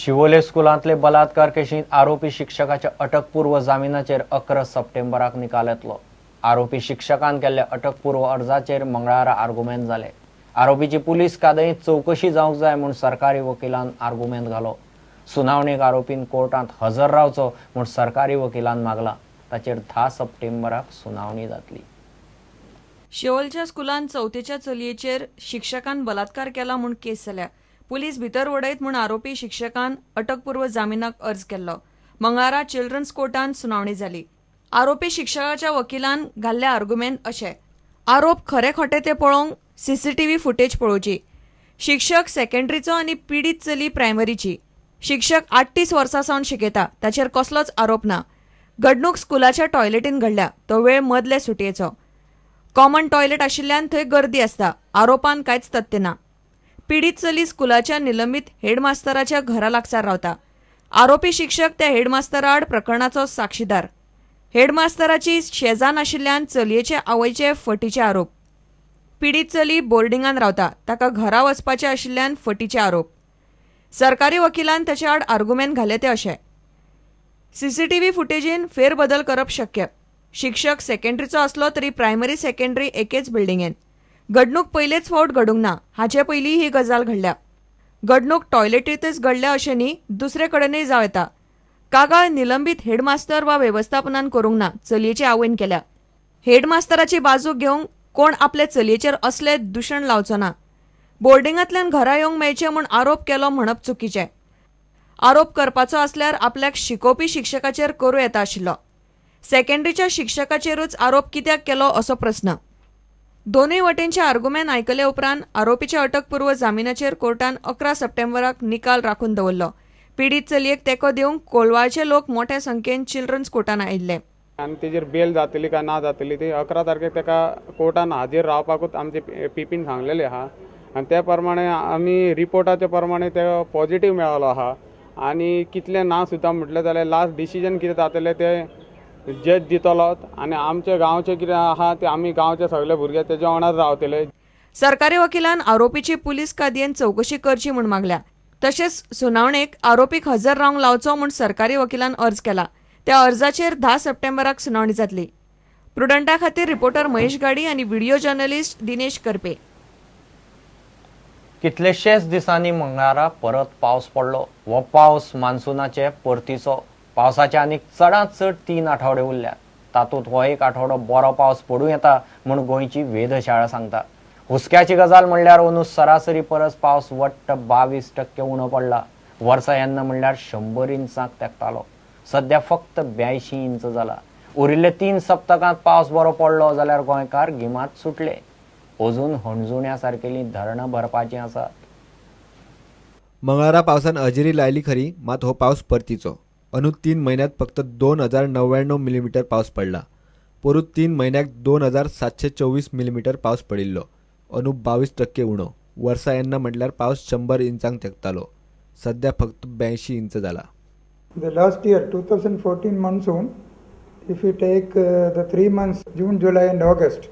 शिवोले स्कुलांतले बलात्कार केशींत आरोपी शिक्षकाच्या अटकपूर्व जामिनाचेर 11 सप्टेंबराक निकाल येतलो. आरोपी शिक्षकान केल्ल्या अटकपूर्व अर्जाचेर मंगळारा आर्गुमेंत जाले. आरोपीची पुलीस कादयेंत चवकशी जावंक जाय म्हूण सरकारी वकिलान आर्गुमेंत घालो. सुनावणेक आरोपीन कोर्टांत हजर रावचो म्हूण सरकारी वकिलान मागलां. ताचेर 10 सप्टेंबराक सुनावणी जातली. शिवोलच्या स्कुलान चवथेच्या चलयेचेर शिक्षकान बलात्कार केला म्हूण केस जाल्या. पुलीस भितर वडयत म्हूण आरोपी शिक्षकान अटकपूर्व जामिनाक अर्ज केल्लो. मंगळारा चिल्ड्रन्स कोर्टान सुनावणी जाली. आरोपी शिक्षकाच्या वकिलान घाल्ले आर्गुमेंत अशे: आरोप खरे खोटे ते पळोवंक सीसीटीव्ही फुटेज पळोवची. शिक्षक सेकंडरीचो आनी पिडीत चली प्रायमरीची. शिक्षक 38 वर्सां सावन शिकयता, ताचेर कसलोच आरोप ना. घडणूक स्कुलाच्या टॉयलेटीन घडल्या. तो वेळ मदले सुटयेचो. कॉमन टॉयलेट आशिल्ल्यान थंय गर्दी आसता. आरोपान कांयच तथ्य ना. पिडीत चली स्कुलाच्या निलंबीत हेडमास्तराच्या घरा लागसार रावता. आरोपी शिक्षक त्या हेडमास्तरा आड प्रकरणाचो साक्षीदार. हेडमास्तराची शेजान आशिल्ल्यान चलयेचे आवयचे फटीचे आरोप. पिडीत चली बोर्डिंगान रावता, ताका घरा वचपाचें आशिल्ल्यान फटीचे आरोप. सरकारी वकिलान ताचे आड आर्गुमेंत घाले ते अशे: सीसीटीव्ही फुटेजीन फेरबदल करप शक्य. शिक्षक सेकंडरीचो आसलो तरी प्रायमरी सेकंडरी एकेच बिल्डिंगेन. घडणूक पयलेच फावट घडूंक ना, हाचे पयलीं ही गजाल घडल्या. घडणूक टॉयलेटींतच घडल्या अशें न्ही, दुसरे कडेनय जावं येता. कागाळ निलंबीत हेडमास्तर वा वेवस्थापनान करूंक ना, चलयेचे आवयन केल्या. हेडमास्तराची बाजू घेवंक कोण आपले चलयेचेर असले दुशण लावचो ना. बोर्डिंगांतल्यान घरा येवंक मेळचें म्हूण आरोप केलो म्हणप चुकीचें. आरोप करपाचो आसल्यार आपल्याक शिकोवपी शिक्षकाचेर करूं येता आशिल्लो. सेकंडरीच्या शिक्षकाचेरूच आरोप कित्याक केलो असो प्रस्न. दोनूय वटेनचे आर्गुमेंत आयकले उपरांत आरोपीच्या अटकपूर्व जामिनाचेर कोर्टान 11 सप्टेंबराक निकाल राखून दवरलो. पिडीत चलयेक तेंको दिवंक कोलवाळचे लोक मोठ्या संख्येन चिल्ड्रन्स कोर्टान आयिल्ले. आनी तेजेर बेल जातली काय ना जातली ती 11 तारखेक ताका कोर्टान हाजीर रावपाकूच आमचे पीपीन सांगलेलें आहा. आनी त्या प्रमाणे आमी रिपोर्टाच्या प्रमाणे ते पॉझिटीव मेळ्ळो आहा. आनी कितलें ना सुद्दां म्हटलें जाल्यार लास्ट डिसिजन कितें जातलें तें जज दितलोच. आनी आमचे गांवचे कितें आहा ते आमी गांवचे सगळे भुरगे तेज्या वांगडाच रावतले. सरकारी वकिलान आरोपीची पुलीस कादयेन चवकशी करची म्हूण मागल्या. तशेंच सुनावणेक आरोपीक हजर रावंक लावचो म्हूण सरकारी वकिलान अर्ज केला. त्या अर्जाचेर 10 सप्टेंबराक सुनावणी जातली. प्रुडंटा खातीर रिपोर्टर महेश गाडी आनी व्हिडिओ जर्नलिस्ट दिनेश करपे. कितलेशेच दिसांनी मंगळारा परत पावस पडलो. हो पावस मान्सूनाचे परतीचो. पावसाचे आनीक चडांत चड 3 आठवडे उरल्यात. तातूंत हो एक आठवडो बरो पावस पडूं येता म्हूण गोंयची वेधशाळा सांगता. हुस्क्याची गजाल म्हणल्यार अंदू सरासरी परस पावस वट्ट 22% उणो पडला. वर्सा येन्ना म्हणल्यार 100 इंचांक तेंकतालो, सद्या फक्त 82 इंच जाला. उरिल्ले 3 सप्तकांत पावस बरो पडलो जाल्यार गोंयकार गिमांत सुटले. अजून हणजुण्या सारकेलीं धरणां भरपाचीं आसात. मंगळारा पावसान हजेरी लायली खरी, मात हो पावस परतीचो. अंदू 3 म्हयन्यांत फक्त 2099 मिलीमिटर पावस पडला. पोरूं 3 म्हयन्याक 2724 मिलीमिटर पावस पडिल्लो. अंदू 22% उणो. वर्सा येन्ना म्हटल्यार पावस 100 इंचांक तेंकतालो, सध्या फक्त 82 इंच जाला. The last year, 2014 monsoon, if you take the 3 months, June, July, and August,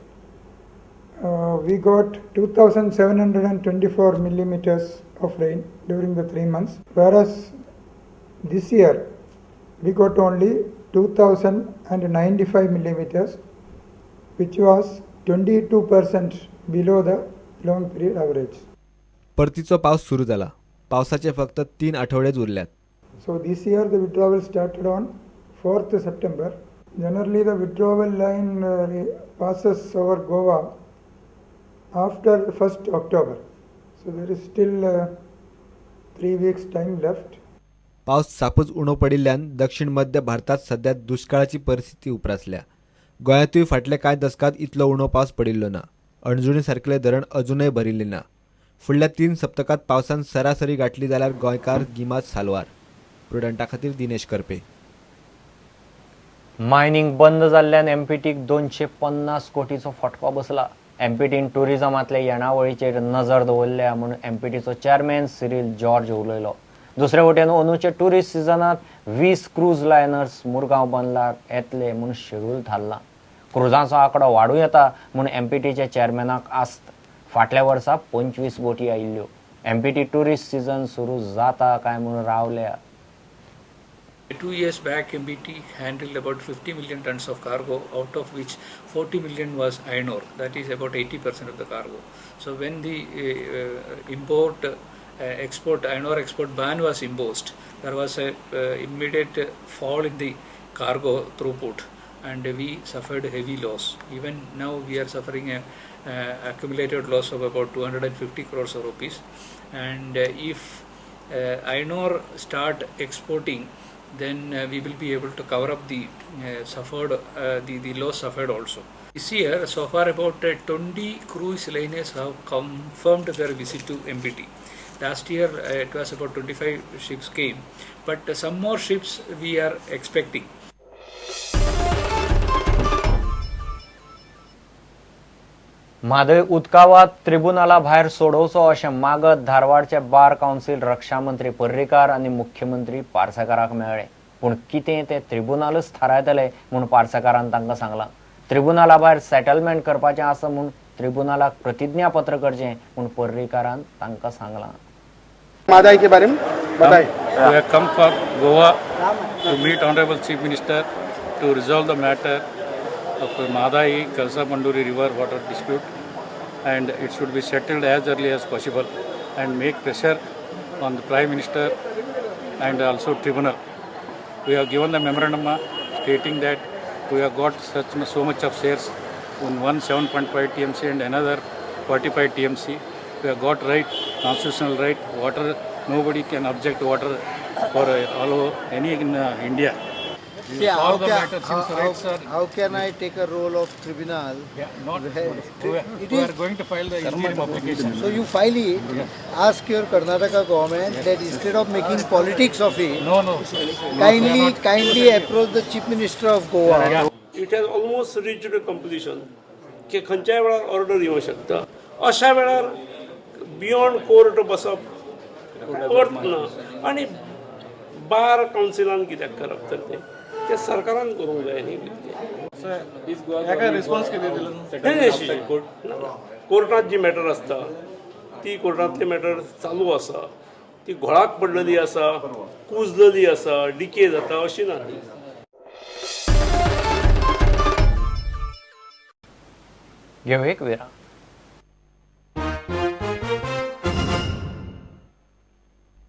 we got 2,724 millimeters of rain during the 3 months, whereas this year we got only 2,095 millimeters, which was 22% below the long period average. परतीचो पावस सुरू जाला. पावसाचे फक्त 3 आठवडेच उरल्यात. So this year the withdrawal started on 4th September. Generally, the withdrawal line passes over Goa after 1st October. So there is still 3 weeks time left. पावस सापूच उणो पडिल्ल्यान दक्षिण मध्य भारतात सध्या दुष्काळाची परिस्थिती उप्रासल्या. गोंयांतूय फाटल्या कांय दसकांत इतलो उणो पावस पडिल्लो ना. अणजुणे सारकेलें धरण अजूनय भरिल्लें ना. फुडल्या 3 सप्तकांत पावसान सरासरी गाठली जाल्यार गोंयकार गिमात साल्वार. प्रुडंटा खातीर दिनेश करपे. मायनिंग बंद जाल्ल्यान एमपीटीक 250 कोटीचो फटको बसला. एमपीटीन टुरिझमांतले येणावळीचेर नजर दवरल्या म्हूण एमपीटीचो चॅरमॅन सिरील जॉर्ज उलयलो. दुसरे वटेन अंदूचे टुरिस्ट सिजनांत 20 क्रूज लायनर्स मुरगांव बंदरार येतले म्हूण शेड्यूल थारलां. क्रुजांचो आंकडो वाडूं येता म्हूण एमपीटीच्या चॅरमॅनाक आस्त. फाटल्या वर्सा 25 बोटी आयिल्ल्यो. एमपीटी टुरिस्ट सीझन सुरू जाता काय म्हूण रावल्या. 2 years back, MBT handled about 50 million tons of cargo, out of which 40 million was iron ore. That is about 80% of the cargo. So when the import, export, iron ore export ban was imposed, there was a immediate fall in the cargo throughput, and we suffered heavy loss. Even now we are suffering a accumulated loss of about 250 crores of rupees. And if iron ore start exporting, then we will be able to cover up the suffered the loss suffered also. This year, so far about 20 cruise liners have confirmed their visit to MBT. Last year it was about 25 ships came, but some more ships we are expecting. Mhadei उदकावाद त्रिबुनाला भायर सोडोवचो अशें मागत धारवाडचे bar council रक्षामंत्री पर्रीकार आनी मुख्यमंत्री पार्सेकाराक मेळ्ळे. पूण कितें तें त्रिबुनालच थारायतले म्हूण पार्सेकारान तांकां सांगलां. त्रिबुनाला भायर सेटलमेंट करपाचें आसा म्हूण त्रिबुनालाक प्रतिज्ञापत्र करचें म्हूण पर्रीकारान तांकां सांगलां. म्हादई के बारे में बताइए. We have come for Goa to meet Honorable Chief Minister to resolve the matter of Mhadei Kalsa Banduri river water dispute, and it should be settled as early as possible and make pressure on the Prime Minister and also tribunal. We have given the memorandum stating that we have got so much of shares in one 7.5 TMC and another 45 TMC. We have got right, constitutional right, water, nobody can object water for all over any in India. See, how can I take a role of tribunal? Yeah, not, we are going to file the interim application. So you file it, yes. Ask your Karnataka government, yes, that instead of making politics of it, no, kindly approach the Chief Minister of Goa. Yeah. It has almost reached a completion. की खंयच्याय वेळार order येवंक शकता. अशा वेळार beyond court बसप अर्थ ना. आनी बार कावन्सिलान कित्याक करप तर तें तें सरकारान करूंक जाय न्ही. कोर्टांत जी मॅटर आसता ती कोर्टांतली मॅटर चालू आसा, ती घोळाक पडलेली आसा, कुजलेली आसा, डिके जाता अशी ना ती. घेवं एक विराम.